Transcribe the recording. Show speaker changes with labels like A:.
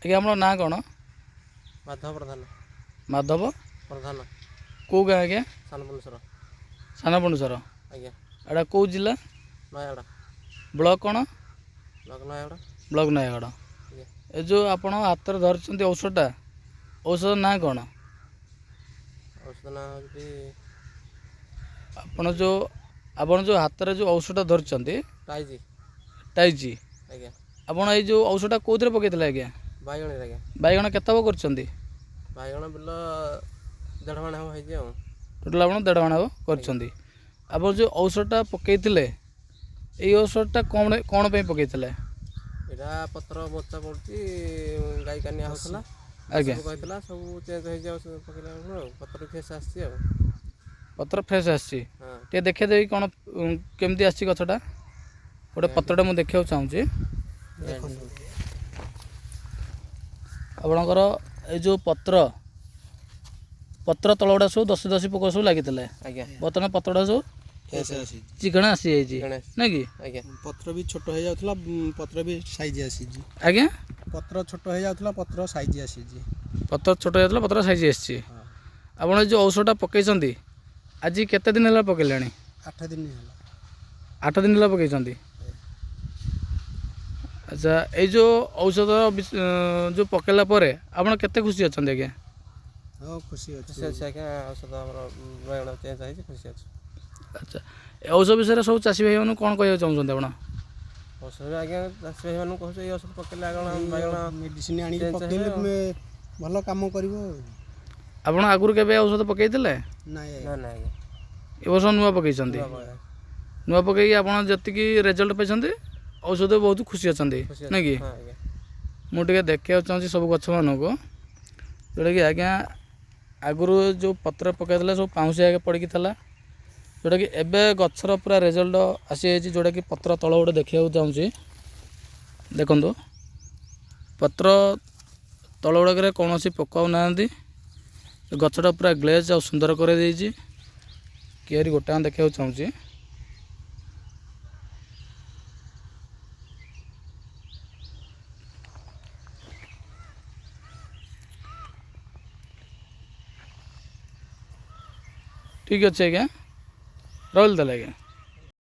A: ଆଜ୍ଞା, ଆପଣଙ୍କ ନାଁ କ'ଣ?
B: ମାଧବ ପ୍ରଧାନ।
A: ମାଧବ
B: ପ୍ରଧାନ।
A: କେଉଁ ଗାଁ ଆଜ୍ଞା?
B: ସାନପଣ୍ଡୁସର।
A: ସାନପଣ୍ଡୁସର?
B: ଆଜ୍ଞା।
A: ଏଇଟା କେଉଁ ଜିଲ୍ଲା?
B: ନୟାଗଡ଼।
A: ବ୍ଲକ୍ କ'ଣ?
B: ବ୍ଲକ୍ ନୟାଗଡ଼।
A: ବ୍ଲକ୍ ନୟାଗଡ଼।
B: ଆଜ୍ଞା।
A: ଏ ଯେଉଁ ଆପଣ ହାତରେ ଧରିଛନ୍ତି ଔଷଧଟା, ଔଷଧ ନାଁ କ'ଣ?
B: ଔଷଧ ନାଁ ହେଉଛି
A: ଆପଣ ଯେଉଁ ହାତରେ ଯେଉଁ ଔଷଧଟା ଧରିଛନ୍ତି।
B: ଟାଇଜି।
A: ଟାଇଜି?
B: ଆଜ୍ଞା।
A: ଆପଣ ଏଇ ଯେଉଁ ଔଷଧଟା କେଉଁଥିରେ ପକାଇଥିଲେ ଆଜ୍ଞା?
B: ବାଇଗଣରେ ଆଜ୍ଞା।
A: ବାଇଗଣ କେତେ ହବ କରିଛନ୍ତି?
B: ବାଇଗଣ ବିଲ ଦେଢ଼ ମାଣ ହେବ ହେଇଛି ଆଉ।
A: ଟୋଟାଲ୍ ଆପଣ ଦେଢ଼ ମାଣ ହବ କରିଛନ୍ତି। ଆପଣ ଯେଉଁ ଔଷଧଟା ପକାଇଥିଲେ, ଏଇ ଔଷଧଟା କ'ଣ କ'ଣ ପାଇଁ ପକାଇଥିଲେ?
B: ଏଇଟା ପତ୍ର ମୋଚା ପଡ଼ୁଛି, ଗାଈ କାନିଆ ହେଉଥିଲା।
A: ଆଜ୍ଞା।
B: ସବୁ କହିଥିଲା, ସବୁ ଚେଞ୍ଜ ହେଇଛି ଔଷଧ ପକେଇଲା ବେଳକୁ, ଆଉ ପତ୍ର ଫ୍ରେଶ୍ ଆସିଛି ଆଉ।
A: ପତ୍ର ଫ୍ରେଶ୍ ଆସିଛି?
B: ହଁ।
A: ଟିକେ ଦେଖେଇଦେବି କ'ଣ କେମିତି ଆସିଛି ଗଛଟା? ଗୋଟେ ପତ୍ରଟା ମୁଁ ଦେଖିବାକୁ ଚାହୁଁଛି।
B: ଦେଖନ୍ତୁ।
A: ଆପଣଙ୍କର ଏଇ ଯେଉଁ ପତ୍ର ପତ୍ର ତଳ ଗୁଡ଼ା ସବୁ ଦଶି ଦଶି ପୋକ ସବୁ ଲାଗିଥିଲେ।
B: ଆଜ୍ଞା।
A: ବର୍ତ୍ତମାନ ପତ୍ରଟା ସବୁ
C: ଫ୍ରେଶ୍ ଆସିଛି।
A: ଚିକଣା ଆସିଯାଇଛି।
B: ଚିକଣା।
A: ନାଇଁ କି?
B: ଆଜ୍ଞା।
C: ପତ୍ର ବି ଛୋଟ ହେଇଯାଉଥିଲା, ପତ୍ର ବି ସାଇଜ୍ ଆସିଛି।
A: ଆଜ୍ଞା?
C: ପତ୍ର ଛୋଟ ହେଇଯାଉଥିଲା, ପତ୍ର ସାଇଜ୍ ଆସିଛି।
A: ପତ୍ର ଛୋଟ ହେଇଯାଉଥିଲା, ପତ୍ର ସାଇଜ୍ ଆସିଛି।
C: ହଁ।
A: ଆପଣ ଏ ଯେଉଁ ଔଷଧଟା ପକାଇଛନ୍ତି, ଆଜି କେତେ ଦିନ ହେଲା ପକାଇଲେଣି?
C: 8 ଦିନ ହେଲା।
A: 8 ଦିନ ହେଲା ପକାଇଛନ୍ତି। ଆଚ୍ଛା, ଏଇ ଯେଉଁ ଔଷଧ ଯେଉଁ ପକାଇଲା ପରେ ଆପଣ କେତେ ଖୁସି ଅଛନ୍ତି ଆଜ୍ଞା?
C: ହଁ, ଖୁସି ଅଛି।
B: ଖୁସି ଅଛି ଆଜ୍ଞା। ଔଷଧ ଆମର ବାଇଗଣ ଚେଞ୍ଜ ହେଇଛି, ଖୁସି ଅଛି।
A: ଆଚ୍ଛା, ଏ ଔଷଧ ବିଷୟରେ ସବୁ ଚାଷୀ ଭାଇମାନଙ୍କୁ କ'ଣ କହିବାକୁ ଚାହୁଁଛନ୍ତି ଆପଣ?
B: ଔଷଧ ବି ଆଜ୍ଞା, ଚାଷୀ ଭାଇମାନଙ୍କୁ କହୁଛୁ, ଏଇ ଔଷଧ ପକେଇଲେ ଆଗଣ ବାଇଗଣ
C: ମେଡ଼ିସିନ ଆଣିକି
B: ଚେଞ୍ଜ
C: ପକେଇଲେ
B: ହେବେ ଆଉ।
C: ଭଲ କାମ କରିବ ଆଉ।
A: ଆପଣ ଆଗରୁ କେବେ ଔଷଧ ପକାଇଥିଲେ?
C: ନାଇଁ।
B: ନା ନା ଆଜ୍ଞା।
A: ଏ ବର୍ଷ ନୂଆ ପକାଇଛନ୍ତି?
B: ନୂଆ ପକା।
A: ନୂଆ ପକାଇକି ଆପଣ ଯେତିକି ରେଜଲ୍ଟ ପାଇଛନ୍ତି ଔଷଧ, ବହୁତ ଖୁସି ଅଛନ୍ତି?
B: ଖୁସି ଅଛି।
A: ନାଇଁ କି?
B: ହଁ ଆଜ୍ଞା।
A: ମୁଁ ଟିକେ ଦେଖିବାକୁ ଚାହୁଁଛି ସବୁ ଗଛମାନଙ୍କୁ, ଯେଉଁଟାକି ଆଜ୍ଞା ଆଗରୁ ଯେଉଁ ପତ୍ର ପକାଇଥିଲେ ସବୁ ପାଉଁଶି ଆଗେ ପଡ଼ିକି ଥିଲା, ଯେଉଁଟାକି ଏବେ ଗଛର ପୁରା ରେଜଲ୍ଟ ଆସିଯାଇଛି। ଯେଉଁଟାକି ପତ୍ର ତଳ ଗୋଟେ ଦେଖିବାକୁ ଚାହୁଁଛି। ଦେଖନ୍ତୁ, ପତ୍ର ତଳ ଗୁଡ଼ାକରେ କୌଣସି ପୋକ ଆଉ ନାହାନ୍ତି। ଗଛଟା ପୁରା ଗ୍ଲେଜ୍ ଆଉ ସୁନ୍ଦର କରିଦେଇଛି। କିଆରି ଗୋଟାକ ଦେଖିବାକୁ ଚାହୁଁଛି। ଠିକ୍ ଅଛି ଆଜ୍ଞା, ରହିଲି ତାହେଲେ ଆଜ୍ଞା।